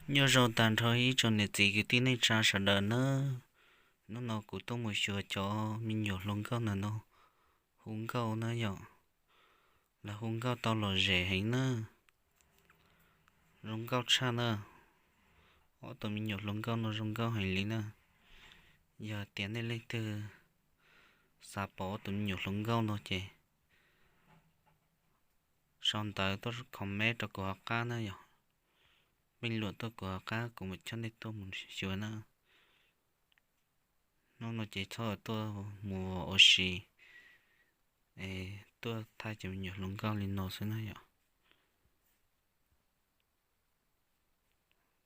Nyob zoo tag nrho ib tsoom niam txiv kwv tij neej tsa sawv daws nawb. Hnub no kuv tuaj mus xyuas cov me nyuam hluas nkauj ntawm no hu nkauj na yom. Lawv hu nkauj tau lom zem heev na, zoo nkauj tshaj na. Ob tug me nyuam hluas nkauj no zoo nkauj heev li na. Yog tias nej leej twg xav pom ob tug me nyuam hluas nkauj no ces sau ntawv tuaj comment rau kuv hauv qab na yom. Pej luam tuaj kuv hauv qab kuv mam coj nej tuaj mus xyuas na. Hnub no ces txhob tuaj mus ua si, es tuaj thaij cov me nyuam hluas nkauj li no xwb na yom.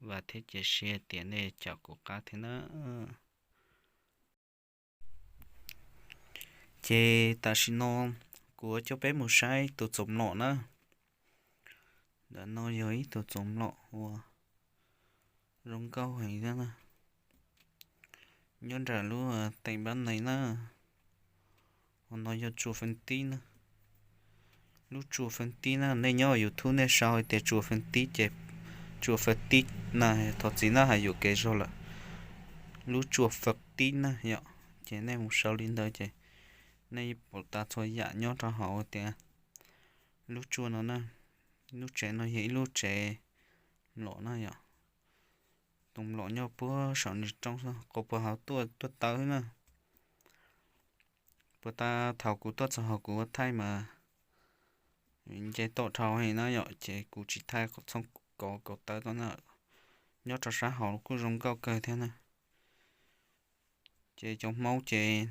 Vam thiab cia siab tias nej caum kuv qab thiab na. Ces tam sim no kuv yuav coj peb mus saib tus txoos mlom na. Ntawm no yog ib tug txoos mlom uas zoo nkauj heev thiab na. Nyob nram lub teem Npab Nees na. Hauv no yog tsua feeb tib na. Lub tsua feeb tib na, nej nyob YouTube nej sau hais tias tsua feeb tib ces tsua feeb tib na, thov txiv na hais yuam kev zog lawm. Lub tsua feeb tib na yom, ces nej mus sau li ntawd ces nej pom tas txhua yam nyob rau hauv tias lub tsua no na. Lub tsev no yog ib lub tsev mlom na yom. Tus mlom nyob puag saum nws roob xwb, qhov puag hauv tuaj tuaj tawv na. Puag ta thaum kuv tuaj txog hauv kuv ua thaij mas nce toj dhau heev na yom, ces kuv tsis thaij txhooj kov kom tawv tau na. Nyob rau sab hauv kuj zoo nkauj kawg thiab na. Ces cov Hmoob ces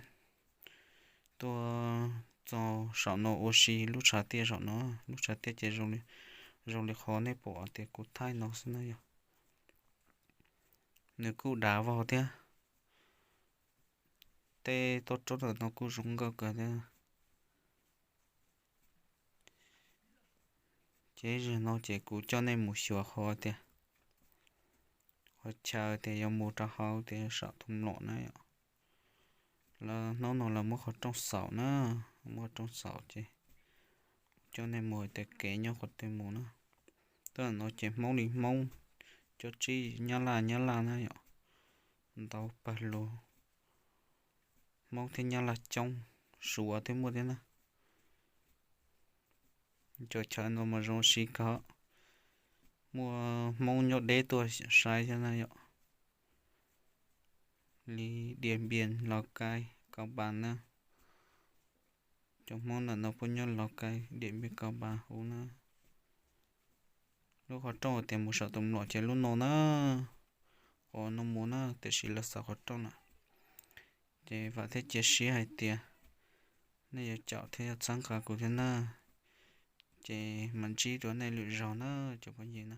tuaj txog saum no ua si lub tshav tiaj saum no, lub tshav tiaj ces zoo li qhov nej pom tias kuv thaij no xwb na yom. Nws kuj dav vog thiab. Tej toj roob ntawm no kuj zoo nkauj kawg thiab. Ces zaum no ces kuv coj nej mus xyuas qhov tias, qhov chaw tias yuav mus rau hauv tias saum tus mlom na yom. Lawv hnub no lawv muab qhov rooj xaum na, muab qhov rooj xaum ces coj nej mus tias kev nyob qhov twg mus na. Tam no ces Hmoob li Hmoob, cov tsib Nyab Laj Nyab Laj na yom, ntau pawg lug. Hmoob thiab Nyab Laj coob, Suav thiab muaj thiab na. Cov chaw no mas zoo siab kawg, muaj Hmoob nyob deb tuaj saib thiab na yom. Li Diam Npias, Laus Kais, Kaus Npas na. Cov Hmoob ntawm no puab nyob Laus Kais, Diam Npias, Kaus Npas huv na. Lub qhov rooj tias mus saum tus mlom ces lub no na, qhov no mus na, tiam sis lawv xaws qhov rooj lawm. Ces vam thiab cia siab hais tias nej yuav caum thiab yuav txhawb nqa kuv thiab na. Ces mam ntsib dua nej lwm zaug na cov phooj ywg na.